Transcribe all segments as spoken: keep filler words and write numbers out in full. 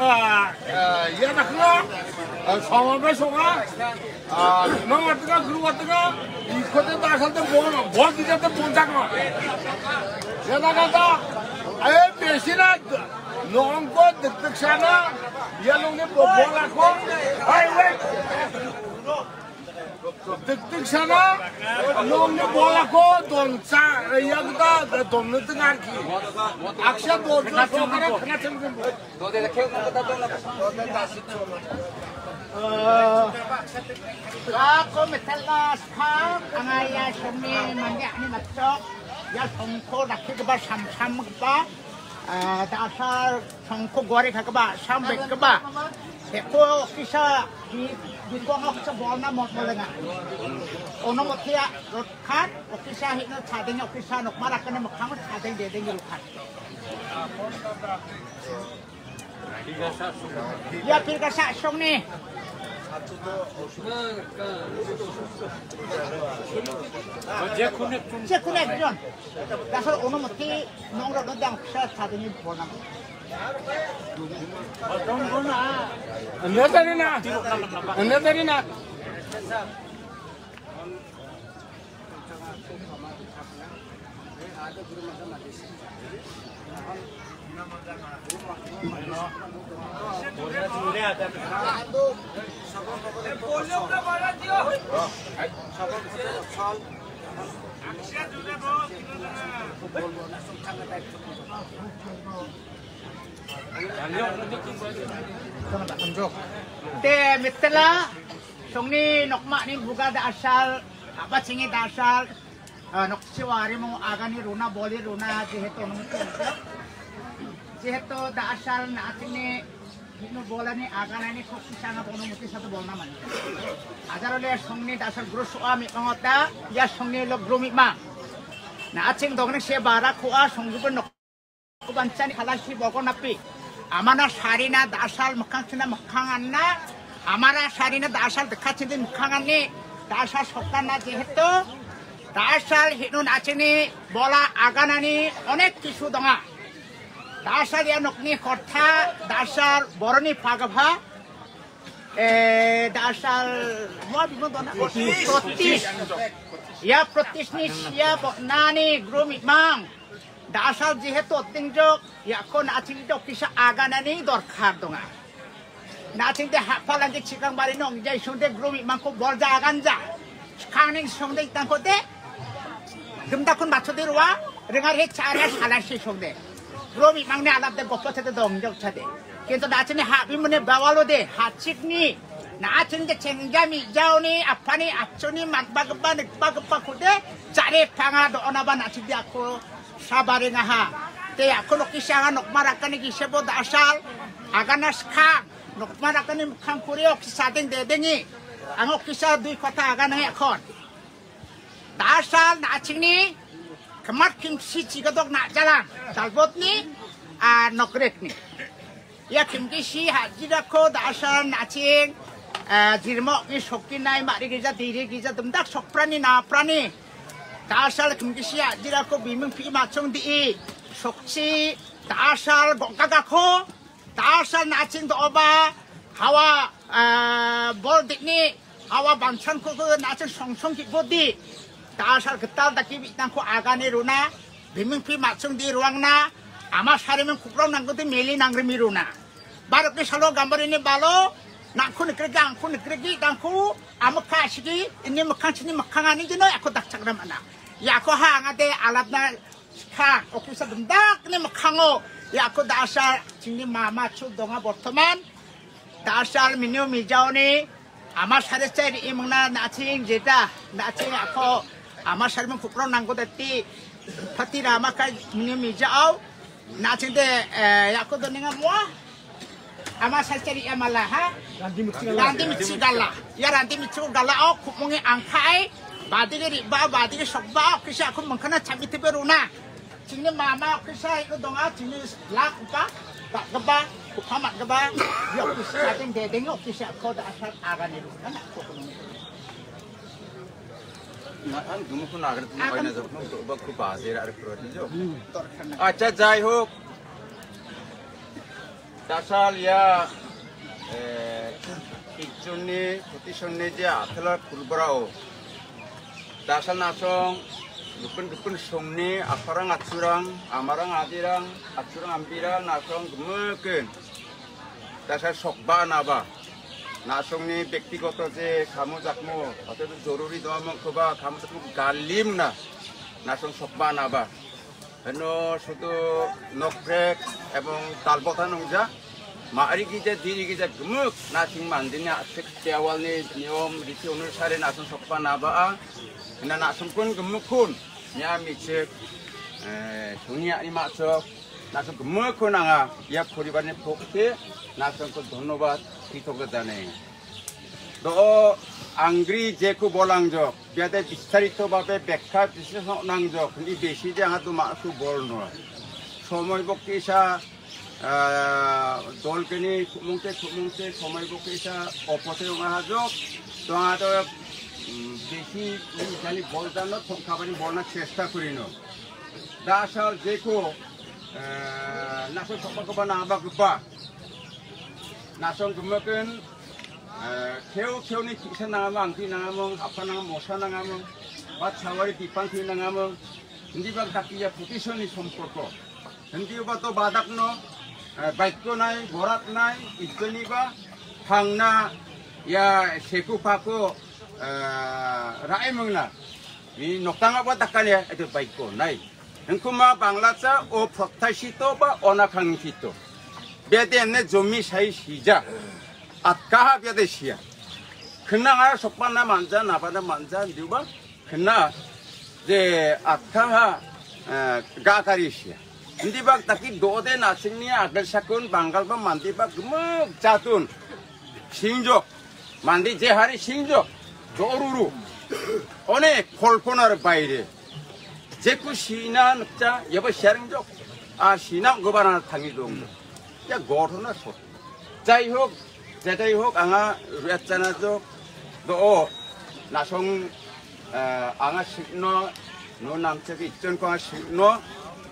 Ah, ah, ia dakna, ah, samabe songa, ah, nong atika guru atika, ikote ta salte bon, bon dijate bon jakma. Ia dakata, ayo pesina, nongko dekdek sana, ia nongni bo-, bon ako, ai wek. Dekdek sana, nongni bon ako, don sa, ia kita, don netengarki. Aksa don sa, sokara kena cengkeng. Ako metelas kam angaya semi mandi ani matok ya songko rakhi keba sam sam keba dasar songko gori keba sam bek keba. Eko kisa di di kong kisa bolna mot molenga. Ono motia rot kan okisa hino chadeng okisa nok marakane mekang chadeng dedeng rukan. Ya, pirkasa songni. যে কোনো একজন। যে কোনো একজন। Dasar অনুমতি নোংরা দাম সাথে নিয়ে বললাম। Anda tadi nak. Anda tadi nak. Te mitela songni nokmani buga dasal, apa chingi dasal, ah, nokchiwa arimo agani runa boli runa jehetu nong-, jehetu dasal natini hino bolani aganani kok sanga bono muti satu bolna mani. Ajar ole songni dasal guru soa mi pangota, ya songni lo guru mi mang. Na aching dogni se bara koa songgubo nok- Kubansani kalashi bogo napi. Amana sarina dasal mekang sina mekang anna. Amara sarina dasal dekachindi mekang anni. Dasal sokana jehetu. Dasal hinun achini bola aganani onek kisu donga. Dasal ya nokni kotha dasal boroni pagabha. Eh, dasal mua bimo dona. Protis. Ya protisni sia bo nani guru mi mang. Dasal jehetu otingjok, yako nachingde okisa aganani dorkar donga. Nachingde hapalangki chikang bari nong jai sunde guru mi mangko bolja aganja. Kangning songde itangko de. Dumdakun bacho de ruang, rengar he chara salasi songde. Guru mi mangni alap de gopo chade dongjok chade. Kintu nachini habi mune bawalo de, hachikni. Nachingde chengjami jaoni, apani achoni, matbagba, nikbagba kude, chare panga do onaba nachingde ako Sabaringaha. Te ako nokisa anga nokmarakani gisebo dasal. Agana skang. Nokmarakani mukhang kurio kisadeng dedengi. Ango kisa dui kota agana akon. Dasal nachingni kemat kimsi chigadok najalang. Dalbotni, a, nokrekni. Ya kimkisi hajirako dasal naching, eh, jirmok ni sokti nai mari gija diri gija dumdak sokprani naprani. Dasal kimkisi hajirako biming pi machong di sokchi dasal gokagako dasal naching doba hawa, eh, bol dikni Awa bansan ko ko nachan song song ki bodi. Dasal getal daki bitang ko agane runa. Biming pi machung di ruang na. Ama sarimin kukrong nang ko di meli nang rimi runa. Barok ni salo gambar ini balo. Nangku nekregi angku nekregi dangku. Ama kasigi ini mekang sini mekang ani jino aku dakchak ramana. Ya aku ha angade alap na Ka, okisa dumdak ni mekhango, ya, ako dasal, chingni mama chu donga bortoman. Dasal minyo mijaoni, ama sare chai ri imangna naching jeta, naching ako, ama sare mung kupro nanggo dati, pati rama kai minyo mijao, naching de, eh, ya, ako doninga mua. Ama salchari amala ha. Randi mitsi gala. Randi mitsi gala. Ya randi mitsi gala o kumungi angkai. Badi ke riba, badi ke sokba, kisa aku mengkana chami tebe runa. Chingni mama kisa itu donga, chingni lak upa, tak geba, upa mat geba. Ya kisa ating dedeng, kisa ko da asal agani runa, nak ko kunung. Acha, jai hok. Dasal ia, eh, Kijonni, Kotishonni je a·tela pulbrao. Dasal nasong, gipin gipin songni, aparang atsurang, amarang adirang, atsurang ambirang, nasong gimikin. Dasal sokba naba. Nasongni bektigoto je kamo jakmo, atau joruri doamongkoba kamo jakmo galimna. Nasong sokba naba. Heno sudu nokrek ebong talbota nongja. Mari gija, diri gija gemuk, nasing mandini asik tiawalni niom riti onusare nasong sokpa nabaa. Hena nasong kun gemuk kun. Nia michik, eh, suni ani masok. Nasong gemuk kun anga. Ia poribarni pokte, nasong kun dhonnobad, kritogna janai. Do angri jeku bolangjok, biade bistarito babe bekha bisnes nangjok, ni besi de anga do masu bolno. Somoi bokke isa, ah, dolkeni sumungte, sumungte, somoi bokke isa, opote ong aha jok, to anga do, mm, besi ni jani boldano, tongkabani bolna chesta kurino. Dasal jeku, eh, nasong sokba keba naba keba. Nasong gemaken, eh, keu keu ni kisa nangamang, angti nangamang, apa nangam, mosa nangamang, bat sawari tipang ti nangamang, hindi bang tapi ya putisoni somporko. Hindi uba to badak no, eh, baiko nai, borat nai, itoni ba, hangna, ya seku pako, eh, rae mengna. Ni noktang apa takkan ya, itu baiko nai. Engkuma Banglacha o protaisito ba ona kangkito. Bede ene jomi sai sija. Atkaha bede sia. Kena nga sokpana manja, napana manja, diuba kena je atkaha, eh, gakari sia. Indi bak taki dode nasingni agel sakun Banggal ba mandi ba gemuk jatun. Singjok. Mandi je hari singjok. Doruru. One kolponar baire. Jeku sina nukja, yaba sharing jok. A sina gobana tangi dong. Ya gotona sot. Jai hok, jai hok, anga ruat chana jok. Do o, nasong, eh, anga sikno, no namche ki ichon ko anga sikno,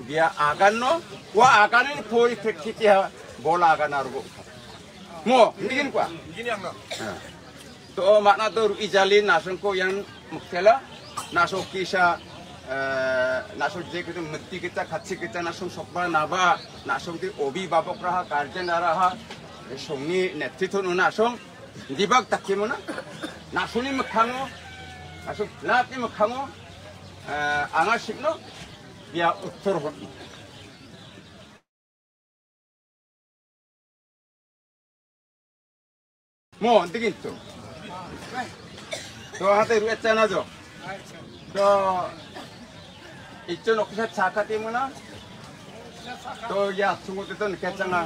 dia agan no, wa agan ni pori prekiti ha, bola agan arbo. Mo, ndigin kwa? Ndigin yang no. Ha. To makna to ru'i jali nasong ko yang muktela, nasong kisa, eh, nasong je kita meti kita, katsi kita nasong sokba naba, nasong di obi babok raha, guardian raha, songni netito no nasong, dibak takimuna, nasongni mekhango, nasong lati mekhango, eh, anga sikno, bia uttor hoti. Mo, antikin to. To, hate ruat chana jo. To, icho no kisa chakati muna. To, ya, sungo te to ni kechanga.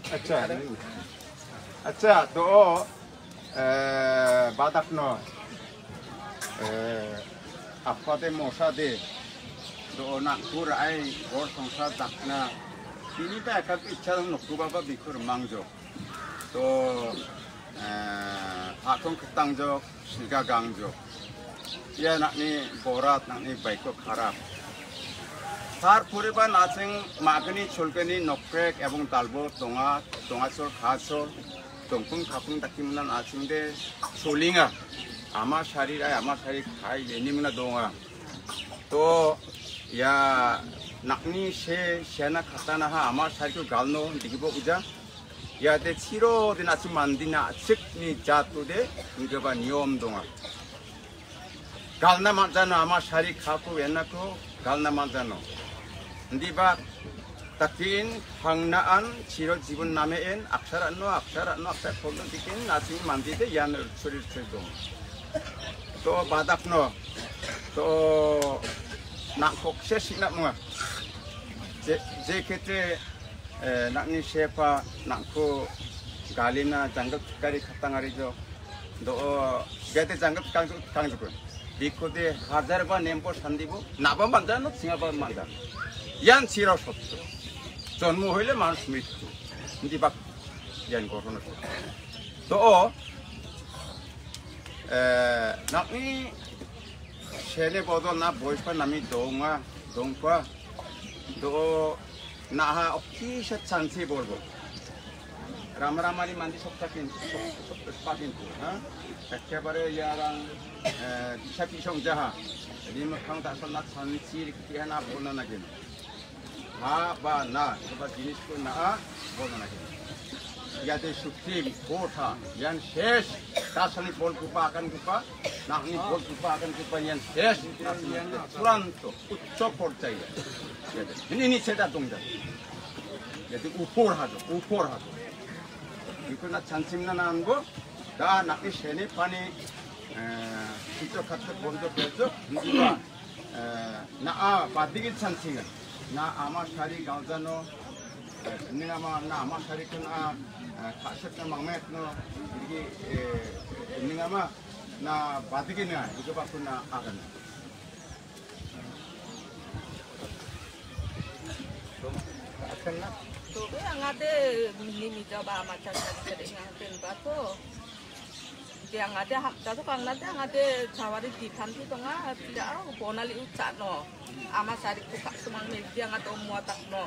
Acha, acha, do, eh, badak no, eh, apa de mosa de, do nangkur ai gor songsa dakna, ini ta ekak icha nokku baba bikur mangjo. To, eh, akong ketang jok, siga gang jok. Ia nakni borat, nakni baiko kharap. Tar pore ba naching magni cholgni nokrek ebong dalbo tonga, tonga chol, kha chol, tongpung kapung dakimna naching de cholinga. Ama sari rai, ama sari khai, ini muna donga. To, ia nakni se, sena khatana ha, ama sari ko galno, digibo uja. Iate chiro de nachu mandina achikni jatude inggipa niom donga. Galna man·jano ama sari kako enako galna man·jano. Indiba dakin hangnaan chiro jibon nameen aksarano, aksarano, aksar kolno dikin naching mandide ian rchori rchori donga. To badakno, to nangkokse sina monga. Je, je kete Eh, nangni sepa nangko galina janggal tikari khatangari jo. Do, o, bete janggal tikang jo, tikang jo. Bikode hajar ba nemko sandibo, naba manjano, singaba manjano. Ian chirao sotto. Jonmo hoile manush mrittu. Indibak ian ghotona sotto. To, eh, nang·ni sene bodol na boispa nami donga, dongpa. To, naha okisa chansi borbo. Rama ramani mandi sokta kintu, sok-, sok-, sokta kintu, ha? Ekkebare iarang, eh, bisa pisong jaha. Jadi mekang tak sonat chansi rikti hana bona nagin. Ha, ba, na, coba jenis ko na, bona nagin. Iade sukti, kota, ian ses, tasani bol kupa akan kupa, nahni bol kupa akan kupa ian ses, tasani turanto. উচ্চ পর্যায়ে। Ini, ini seda dong jadi. Jadi upor hajo, upor hajo. Itu na chansim na nango, da na iseni pani, eh, itu kata bonjo bejo, eh, na a badigi chansinga. Na ama sari galjano, eh, ini ama, na ama sari kena, eh, kaset na mangmet no, jadi, eh, ini ama, na badigi na, itu bakuna akan. Tobe angade mini mija ba ama chari chari sering angten ba to. Dia angade hamta to kangnade angade chawari di thanti tonga dia bonali ucha no. Ama sari ku kak sumang me dia angade omwa tak no.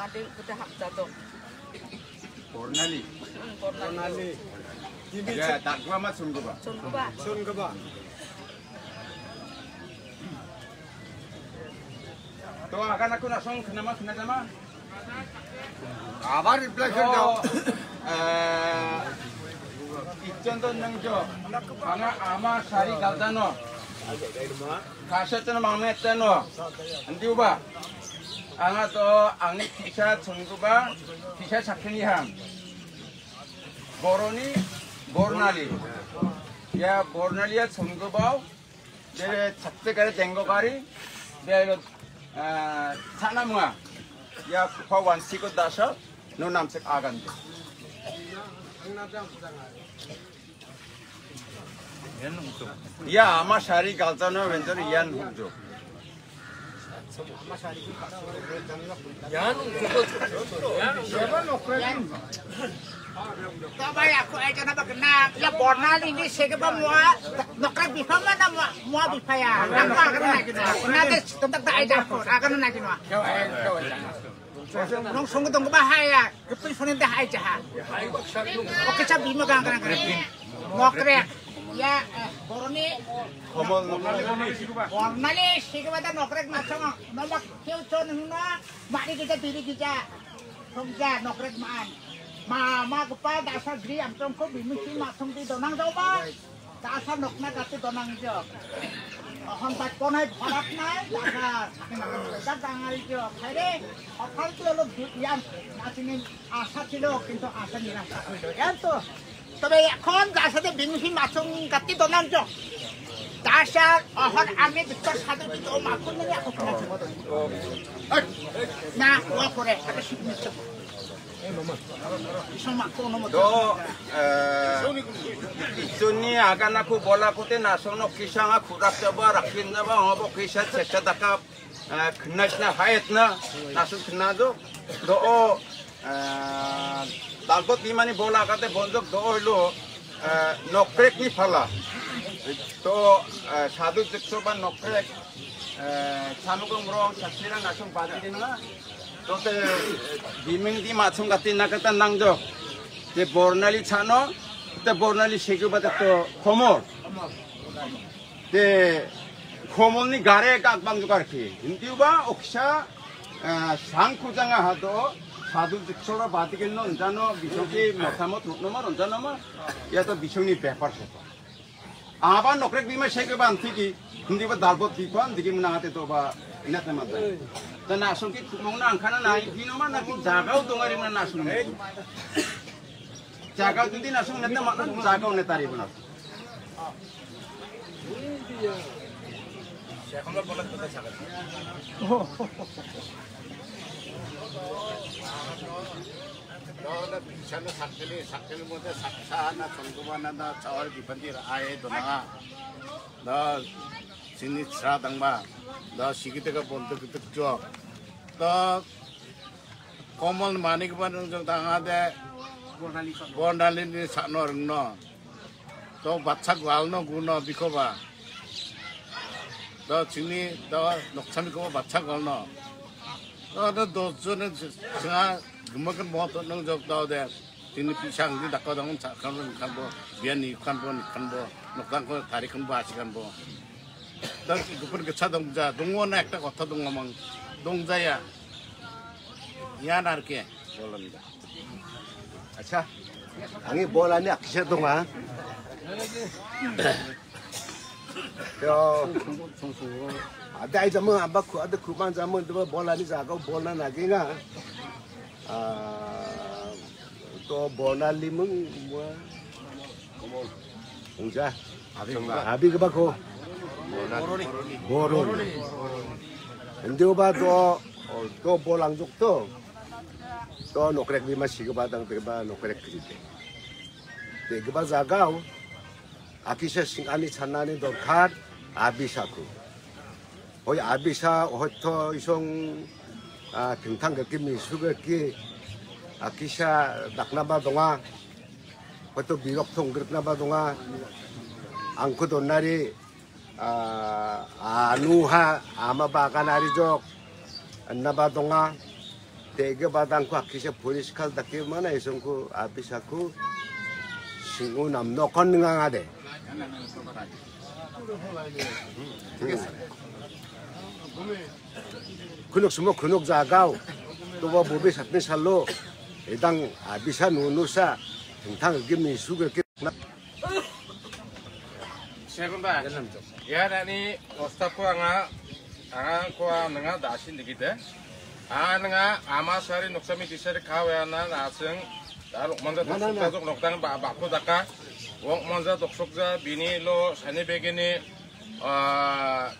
Ade kute hamta to. Bornali. Hmm, Bornali. Bornali. Ya, tak gua mat sun gua. Sun gua. Sun gua. To, akan aku nak song kena mas, kena sama. Abar reply kena. To, eh, ichon to nang jo. Anga ama sari galjano. Kasa teno mangmet teno. Anti uba. Anga to angni kisa chongkuba, kisa sakini ham. Boroni Bornali. Ya Bornali ya chonggubao. Dia chakte kare denggo kari. Dia ilo, ah, sana mua. Ya kupa wansi ko dasa. No namsek agan. Ia ama sari galjana wenjor ian hukjo. Tabai aku ai jana ba kena, ia Bornal ini sege ba mua, nokrek bipa mana mua, mua bipa ya. Apa akan lagi no? Kena des tentak tak ai jako, akan lagi no. Nong song dong ba hai ya, kepil sonen dah ai jaha. Oke, sa bima gang gang gang. Nokrek. Ya, eh, Boroni. Komol nokrek. Bornali, sige bata nokrek macam. Nomak keu chon huna, mari kita diri kita. Songja nokrek maan. Mama kepa dasar diri amtong ko bimi si macam di donang jauh ba. Dasa nokna gati donang jok. Ahon bat konai bharat nai, dasa sakin akan beda dangai jok. Hai re, okan tu lo ian, nasinin asa chilo, kintu asa nirasa hoi lo. Ian tu, tobe akon dasa de bingsi masung gati donang jok. Dasa ahon ami diktor satu di jok makun nani aku kena jok. Na, wa kore, ada sih. Do, eh, itsuni agan aku bola kute nasong no kisang aku rak coba rakin coba ngobo kisa cesa daka, eh, kena sina haet na nasong kena do. Do, eh, dalbot bimani bola kate bonjok do lo, eh, nokrek ni pala. To, eh, sadu jekso ba nokrek, eh, sanukong rong saksira nasong badi dina. Tote, eh, biming di macung kati nakata nangjok. Te Bornali chano, te Bornali segu bata to komor. Te komor ni gare kak bang jokar ki. Inti uba oksa, eh, sang kujanga hado, sadu jekso ra badi kenno, jano, bisong ki motamot rukno ma, ronjano ma. Ya to bisong ni bepar sepa. Aban nokrek bima sege ban tiki, hindi ba dalbot dipan, digi menang ate to ba inat nama da. Dan nasong ki kumong na angkana na, dino ma na ki jagao dongari na nasong. Jagao dindi nasong nete ma, jagao netari bana. Dona bisana sakali, sakali mode saksa na songkuma na na chawar dipandir ae dona. Da sini sra dangba. Da sigiteka bontuk tuk jok. Da komon manik ba nung jok dangade. Bornali ni sakno rungno. To batsa gwalno guno bikoba. To chini to noksamikoba batsa gwalno. To ada dosjon singa gemakan mohot nung jok tau de. Chini pisang di dakko dangun sakkan nung kanbo, bian ni kanbo, ni kanbo, nokdang ko tari kanbo, asi kanbo. To gupur gecha dongja, dongona ekta kotha dongomang, dongjaya. Ian arke, bolon da. Acha. Angni bolani akisa donga. Yo. Ada ai jamu amba ku ada kuman jamu dua bolani jaga bolna naginga. Ah, to bolna limung mua. Ungja. Abi kebako. Boroni. Boroni. Indi oba to to bolang jok to. To nokrek bima sigiba dang bima nokrek kejite. Tegiba jagao akisa singani chanani dorkar abisako. Hoi abisa hoito isong ah, tengtang gaki misu gaki akisa daknaba donga. Hoito birok tong griknaba donga. Angko donari ah, anuha ama bagan arijok annaba donga. Tege badangko akisa poriskar dake mana isongko abisako singo namnokon ningangade. Kunuk sumo kunuk jagao. Toba bobe satni salo. Edang abisa nunusa. Tengtang gimi suge ke. Sebentar. Ia nani prostabko anga, anga ko anga da·asin digide. Anga anga ama sari noksami disari kawe ana na·asing da rokmanja doksok jok noktang ba, bako daka. Rokmanja doksokja bini lo sani begini, ah,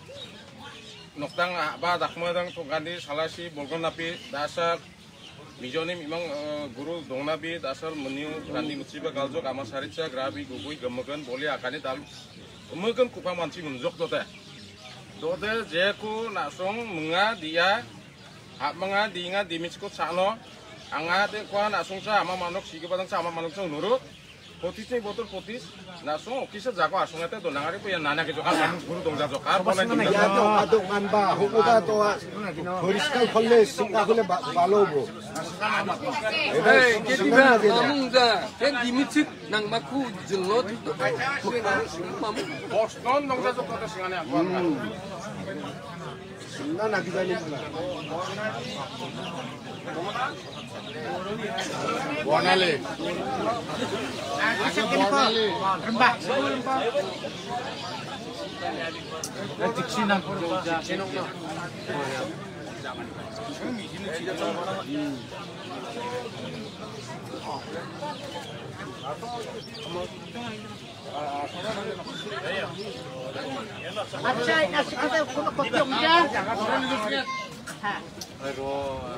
noktang ba dakmodang tongkani salasi bolgon napi dasa Mijoni mimang, eh, guru dongnabi dasal meniu rani muchiba galjok ama saricha grabi gugui gemegan boli akani dal gemegan kupa manchi munjok dote. Dote jeku nasong menga dia, hap menga dinga dimichiko chano, anga de kua nasongcha ama manok sigiba dangcha ama manok chang nurut. Potis ni botol potis, na song okisa jago asong ete do nangari po ya nana ke jokar, guru dong jajok, ar boleh dong jajok. Adong manba, hukuda to, poriskar kolle, singka kolle balo bo. Hey, kedi ba, mamung da, ken dimichik nang maku jelot, mamung. Bos non dong jajok kata singane aku. Bornali. Bornali.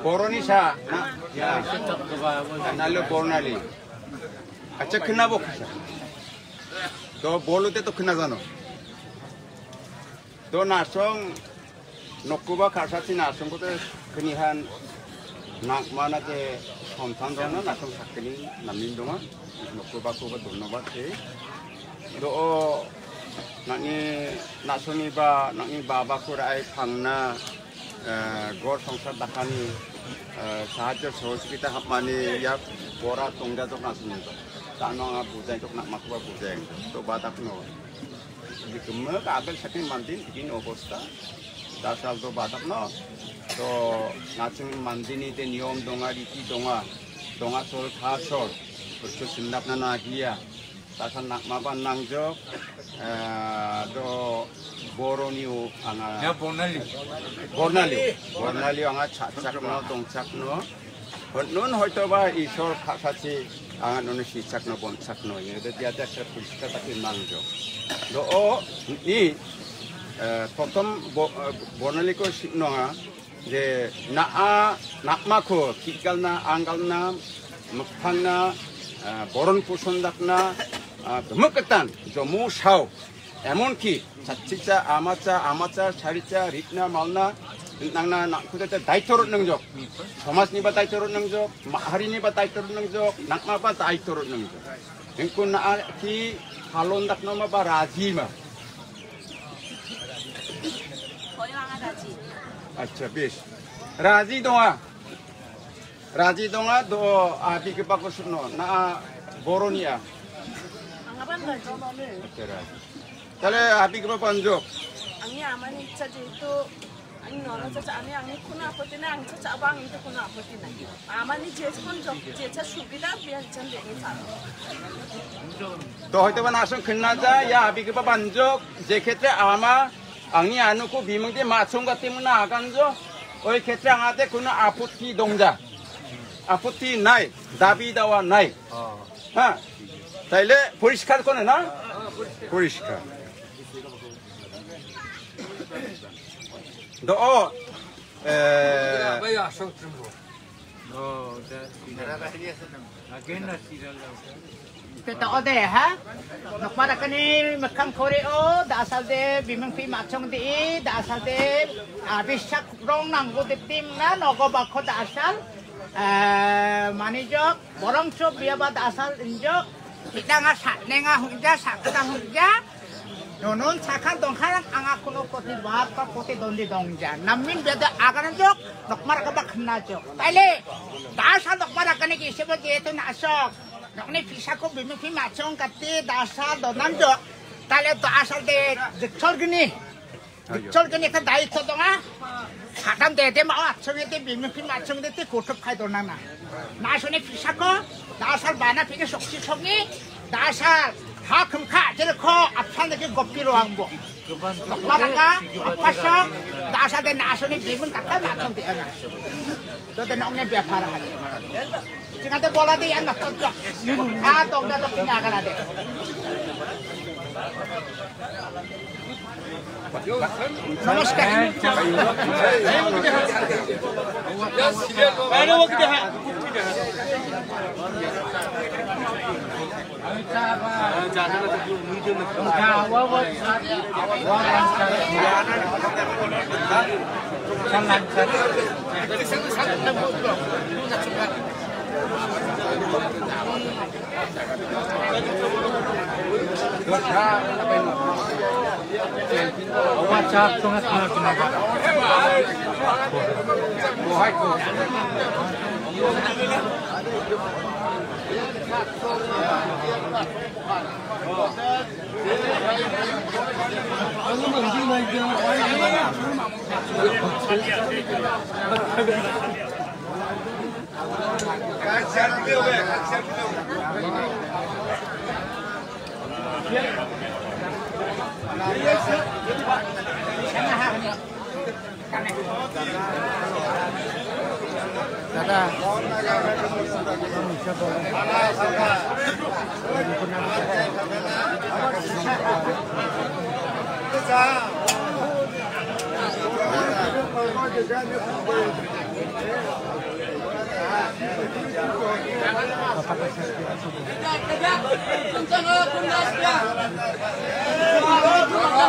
Boroni sa, na, ya. Nalo Bornali. Acha, kena bo kisa. To bolo te to kena jano. To nasong Nokuba khasati nasongkote kenihan nangmana je sontan dona nasong sakini namin donga. Nokuba koba dhonnobad se. Do o nangni nasoni ba nangni baba ko rai phangna, eh, gor songsar dakani, eh, sahajyo sohojogita hapmani ya bora tongja jok nasoni ba. Tano anga bujai jok nangmakoba bujai. To badak no. Di kemek abel saking mantin bikin obosta. Dasal to badak no. To nacing mandini te niyom donga, riti donga. Donga sol kha sol. Bersu sindak nana agia. Dasal nak maban nang jok. Eh, to Boroni o anga. Ya, Bornali. Bornali. Bornali anga chak chak no, tong chak no. Hon-, nun hoito ba Isor khasati anga nuni sichakno bonchakno ine de dia dia kre pulsita taki mangjo. Do o ni, eh, prothom bo-, eh, Bornali ko sikno anga je na a nakma ko kikalna anggalna mekthangna, eh, boron puson dakna, eh, gemekketan jomu sao. Emonki chatchicha, amacha, amacha, charicha, rikna, malna, nangna, nangkuda, daitoro nongjok. Somajniba daitoro nongjok, ma-, hariniba daitoro nongjok, nangmaba daitoro nongjok. Engko na ki halon daknoma ba raji ma. Acha, bes. Raji donga. Raji donga do abigipako sukno. Na boroni a. Angaban raji. Acha, raji. Tale abigipa panjok. Angni amani ichha jehetu, angni nono chacha, angni, angni kono apotti nai, angni chacha abo angni to kono apotti nai. Amani je kon jok, je cha subida biya chan de ni cha. To hoyto ba na·a song khenna ja, ia abigipa panjok, je khetre ama, angni anuko bimingde machong gate muna aganjo, oi khetre angate kono apotti dongja. Apotti nai, dabi dawa nai. Ha? Taile poriskar kone na? Poriskar. Do o, eh, Peta ode, ha? Nokmara kani mekkang kore o, da·asalde bimingpi machong di, da·asalde, ah, bisak rong nanggo diptim na, nogo bako da·asal, eh, manijok, borongso biaba da·asal injok, hidanga satnenga hungja, sakda hungja, nonon sakhan dongkhan anga kono koti luar pa koti dondi dongja. Namin beda aganjok, nokmara kaba khenajok. Taile, da·asal nokmara kani ki sebo jehetu na·asok. Nokni pisako bimingpi machong kati da·asal donanjok. Taile da·asalde jikchol gini. Jikchol gini ka daitto donga. Kadam dede ma·o atchongede bimingpi machongede te kotok khai donana. Na·asoni pisako da·asal bana pini soksi songi da·asal ha khumkha jelko apsan dake gopi roangbo. Nokmaraka, apasok, da·asalde na·asoni biming kata machong de ana. Dode nokni bepar hari. Chingate bola de yang nokto. Ah, tong da tong pina agala de. Namaskar.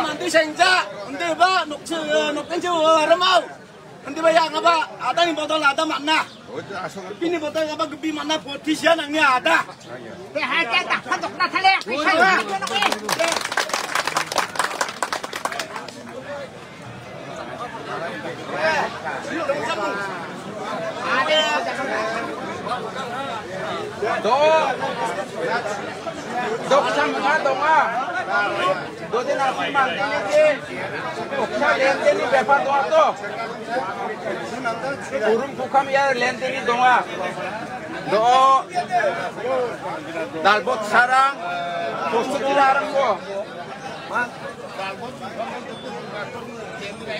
Nanti senja, nanti ba, nuk, nuk, Nanti ba ya ngaba, ada ni botol ada mana? Bini botol ngaba gebi mana politician angni ada. Do. Dok sang nga donga. Dode nasi mangkini di. Oksa lendeni bepar doa to. Urum kukam ya lendeni donga. Do. Dalbot sarang. Postu kira arang ko.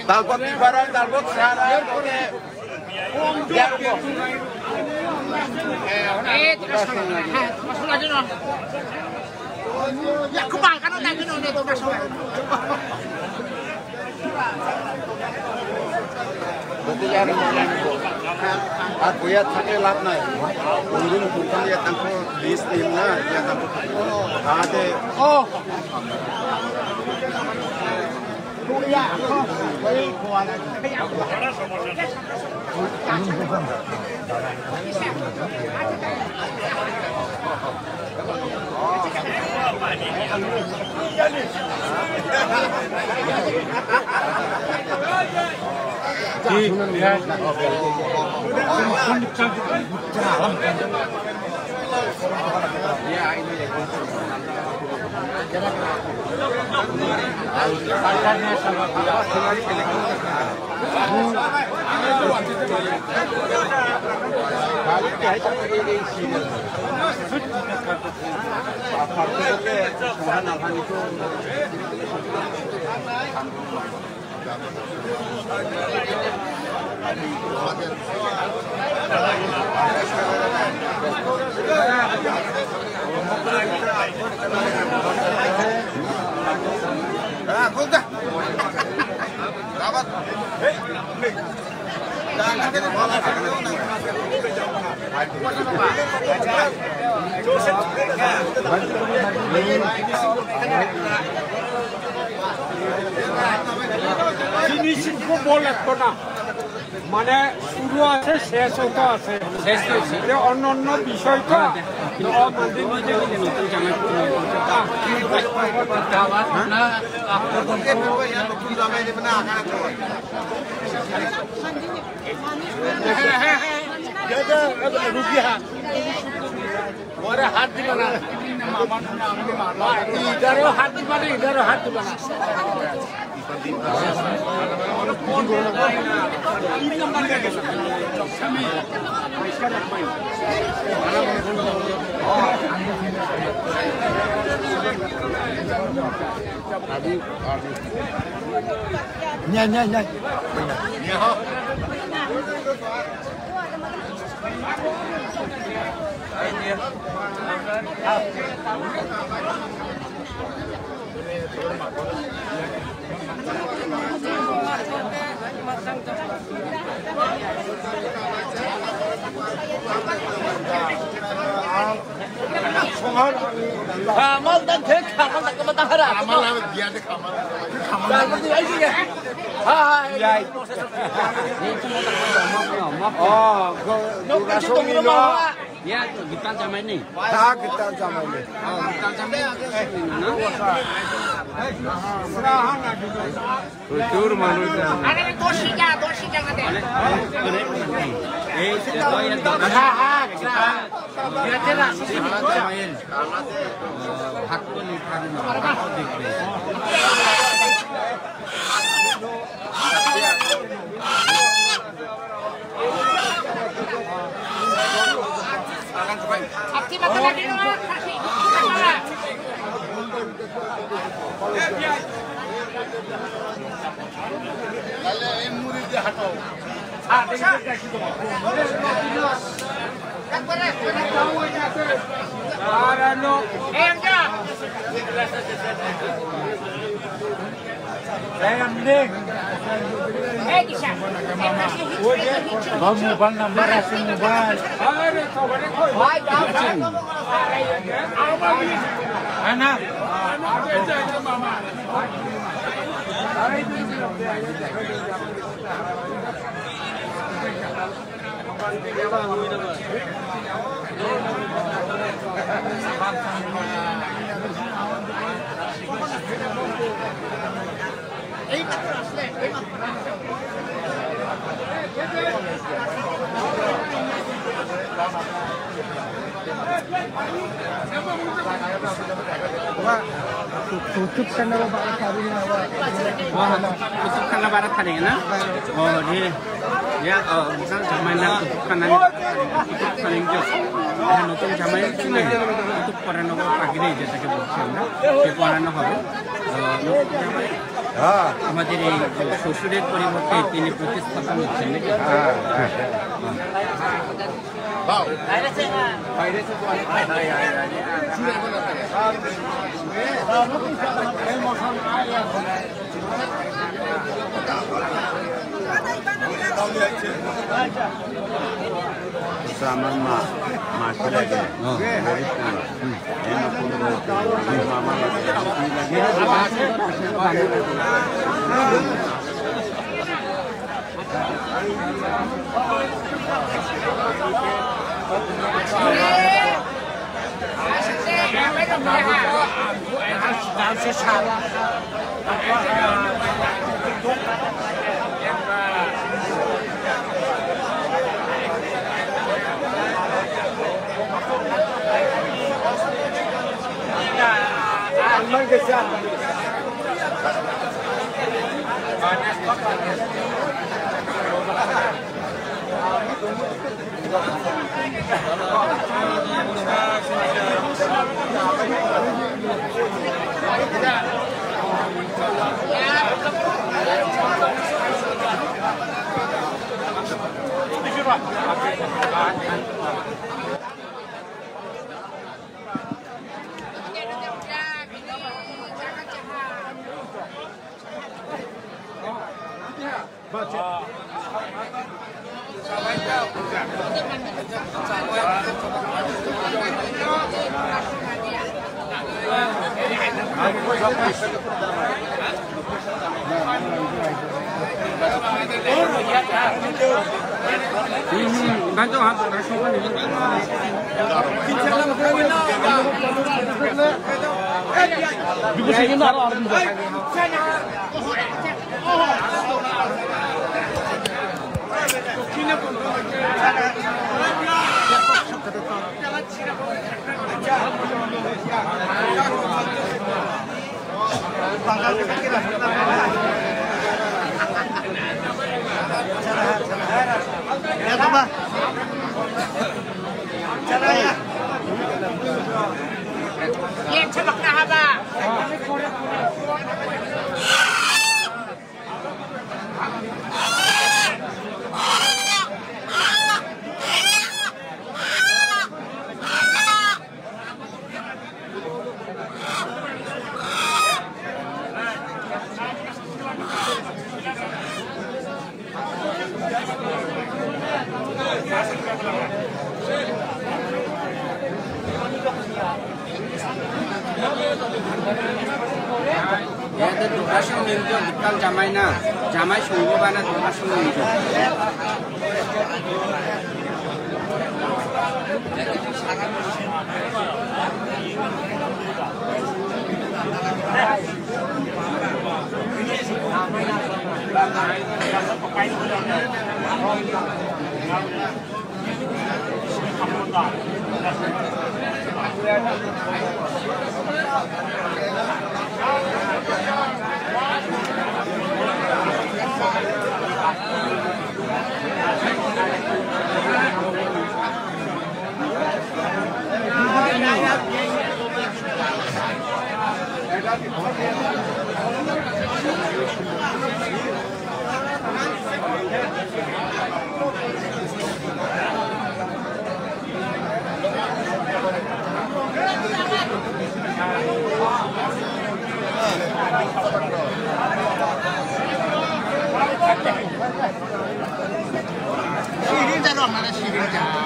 Dalbot ibarat, dalbot sarang. Oke. Ar boya thakle lab nai. Undun bukan ya tangko list dim na, ya tangko. Ade. Oh. Finishing খুব বল লাগতো না, মানে শুরু আছে, শেষ হতো আছে। শেষ হয়েছে। যে অন্য অন্য বিষয় তো, তো আমাদের নিজে নিজে নতুন জামাই। দাদা, রুগী হাত। ওরে হাত দিবা না। ইধারও হাত দিবা না, ইধারও হাত দিবা না। Nya, nya, nya. Kamal dan dia, Kamal tak kena tahan. Kamal lah, dia ada Kamal. Kamal lah. Kamal dia aja ya. Ha, ha, ya. Oh, go. No, go, kasi go, tong go, rumah, go. Ya, tu, kita zaman ni. Ha, kita zaman ni. Oh, kita zaman ni. Mana? Kultur manusia. Mobile number ase, mobile. Ana. Wah, tutup karena baru hari ini, Wak. Wah, tutup karena baru hari ini, nah? Oh, di, ya, oh, misal zaman nak tutup karena, tutup karena itu. Ya, নতুন জামাই কি না? Tutup করানো পাগড়ি যেটাকে বলছি আমরা, সে পরানো হবে। আহ, নতুন জামাই হ্যাঁ। আমাদের এই যে শ্বশুরের পরিবর্তে তিনি প্রতিস্থাপন হচ্ছেন, নাকি? হ্যাঁ, হ্যাঁ। Sama ma, ma kira ke. Oh. Very cool. Hmm. Ini pun mama lagi. Ia tu dua ratus ninjo, bukan jamai na. Jamai sungguh bana dua ratus ninjo. 시리자로 안 하네, 시리자.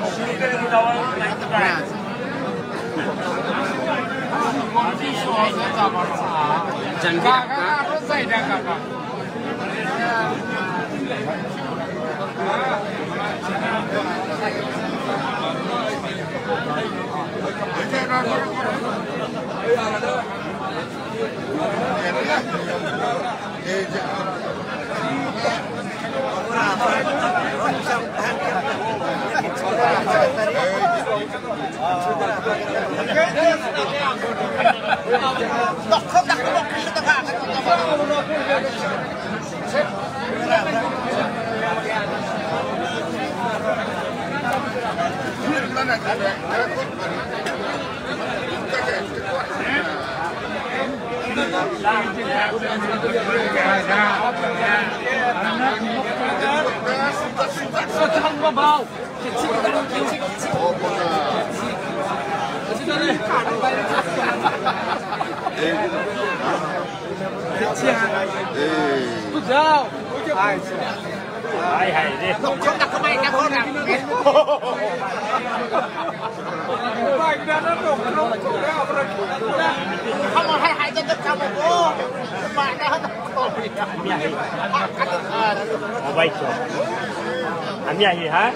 Wow. Ami ahi. Ami ahi, ha?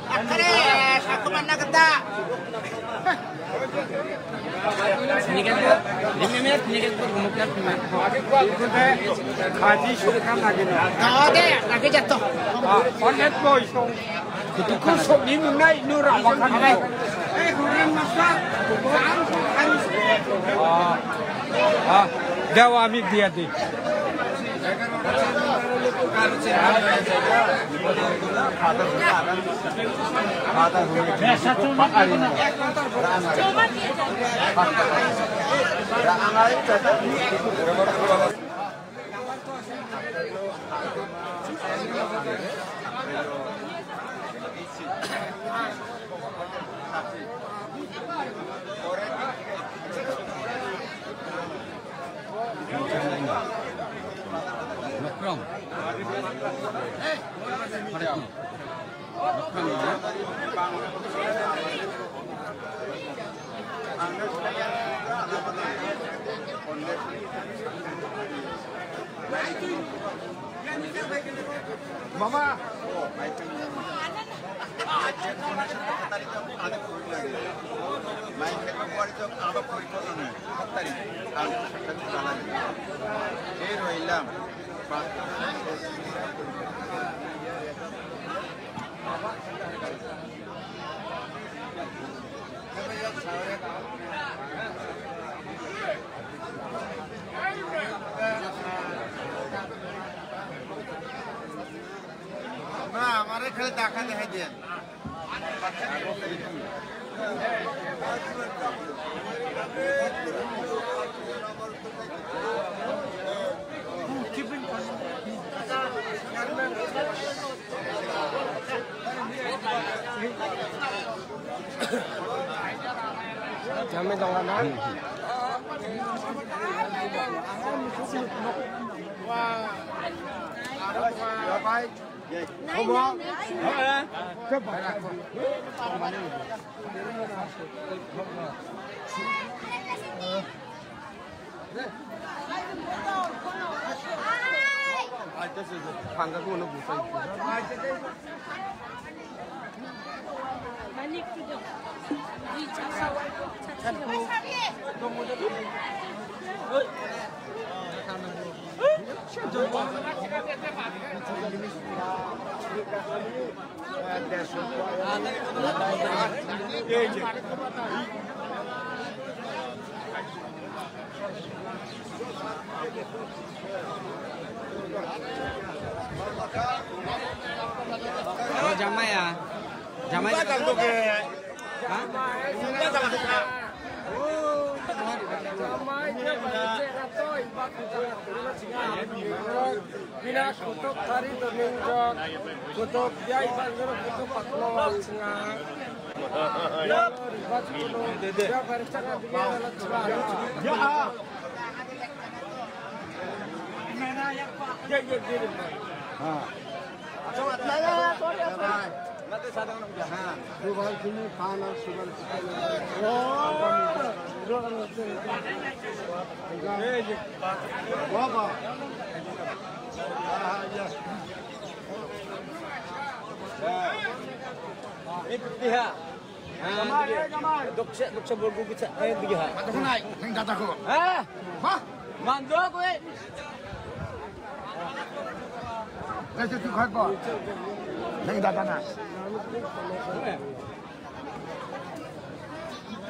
Akhire, aku manna gita. Ini kan, ini kan, ini kan, ini kan. Kaji suka lagi nih. Gak ada, lagi jatuh. Ah, onet boy, so. Kutuku sok ni nunai, nura makan. Eh, kurang masak. Ah, ah, dawa mi dia di. মামা। এই রইলাম। না, আমারে খালি টাকা দেখাই দেন। Kami tong na. ও জামাইয়া, জামাই। Bina kutuk tari dominjok, kutuk dia iban jero kutuk patlo singa. Dia lo ribat kutuk, dia bercak dia lo cuma. हाँ। दो बार फिर खाना शुगर। वाह, वाह। हाँ, हाँ, ये। हाँ। ये कितनी है? Doksa, doksa borgo kita, eh, tiga. Mata ko nai, neng data ko. Eh? Hah? Mando ko, eh. Neng data na.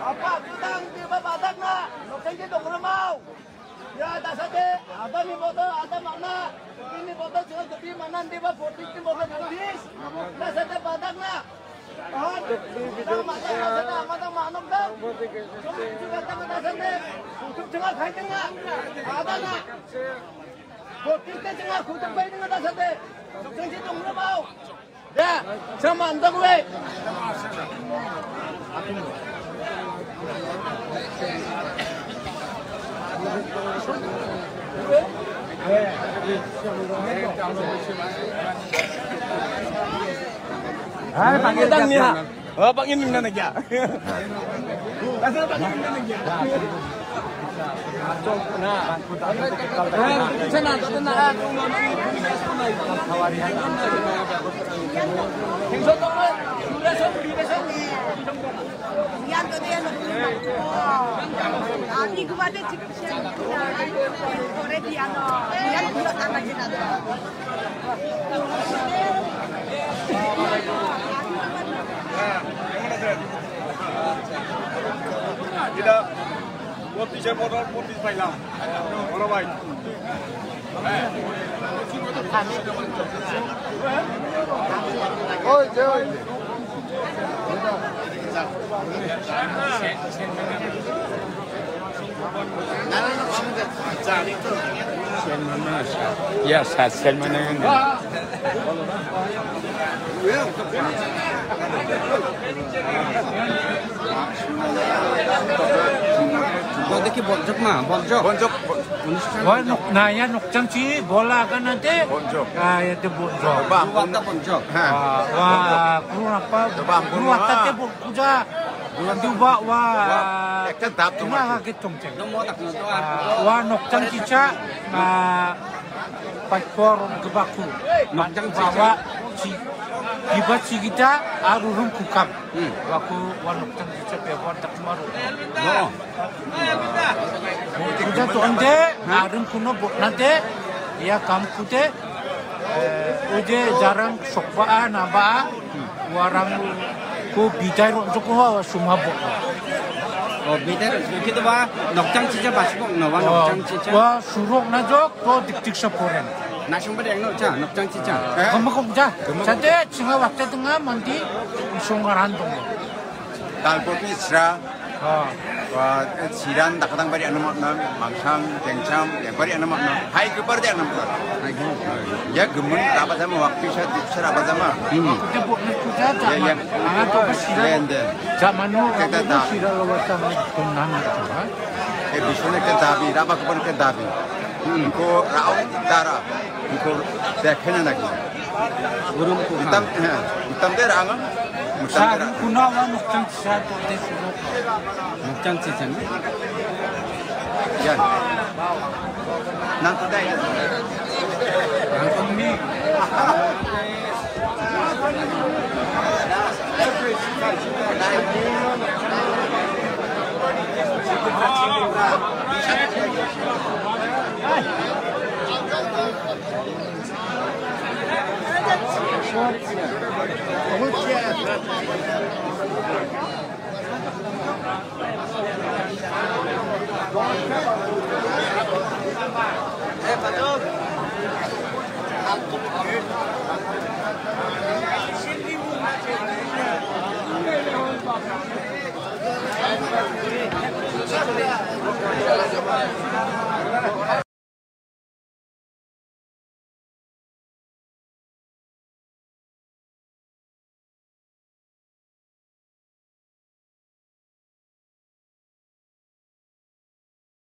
Apa, kita ang tiba badak na. Lokeng kita ngurumau. Ya, dasar deh. Ada ni bodoh, ada mana? Ini bodoh, cuma gede mana? Dia bodoh, ini bodoh, bodoh. Dasar deh, badak na. Ah, kita mata, dasar deh, mata manuk dah. Cuma, cuma datang, dasar deh. Untuk cuma kain tengah. Ada na. Bodoh, kita cuma kutuk bayi dengan dasar deh. Lokeng kita ngurumau. Ya, sama, entah gue. Hai, panggil Tang Nia. Oh, panggil Tang Nia. Asal panggil Tang Nia. Kita Poti saya modal, poti saya hilang. Orang baik. Oi, jauh. Ya, saya mana? Bo deki bonjok ma, bonjok. Bonjok, bo-, Wa nok, na ya nokjangchi bola kan nanti. Bonjok. Ah, ya te bonjok. Coba Dua ampun. Watta bonjok. Ha. Ah, wa, kuru apa? Coba ampun, Dua watta wa. Te bon kuja. Dua. Dua wa. Wa, ekta dap tu Dua mati. Ke tongcheng. Dong mo tak nonton. Ah, wa nokjangchi cha. Ah, Paipor gebaku. Nokjangchi cha. Wa, chi. Diba chi kita, arurum kukam. Hmm. Waku wa nokjangchi cha pe wa tak maru. No. Kuja tonde, Ha? Arum kuno botnade, ya kam kude, eh, uje jarang sokba naba, Hmm. Warang ko bidai ro joko wa suma botna. Oh, bidai ro, kita ba, nokjangchi cha basibok no, wa Oh, nokjangchi cha. Wa surok na jok, ko dik dik sa poren. Na sumba deng no cha, nokjangchi cha. Eh? Kamu kok ja, Kamu- Chate, chinga waktu tengah mandi, sungaran tong. Dalkopi sra, Ah. Wa, eh, siran dakadang bari anam anam, mangsang, jengcham, yang bari anam anam. Hai ke bari anam anam. Hai ke. Ya, gemun, apa sama, waktu saya, saya apa sama. Hmm. Kita buat ni kuda, Ya, ya. Jangan tu ke siran. Ya, ya. Zaman nu, Kita dah. Siran lawas sama, tunang tu, ha? Eh, bisuna ke dabi, apa ke pun ke dabi. Hmm. Ko rau dara, ko dekhena lagi. Urum ko Hitam, ha, hitam dia rang. Hitam dia Sa rang. Kuna wa nokjangchi cha to de suro. Nokjangchi cha. Yan. Nang kudai. Nang kudai.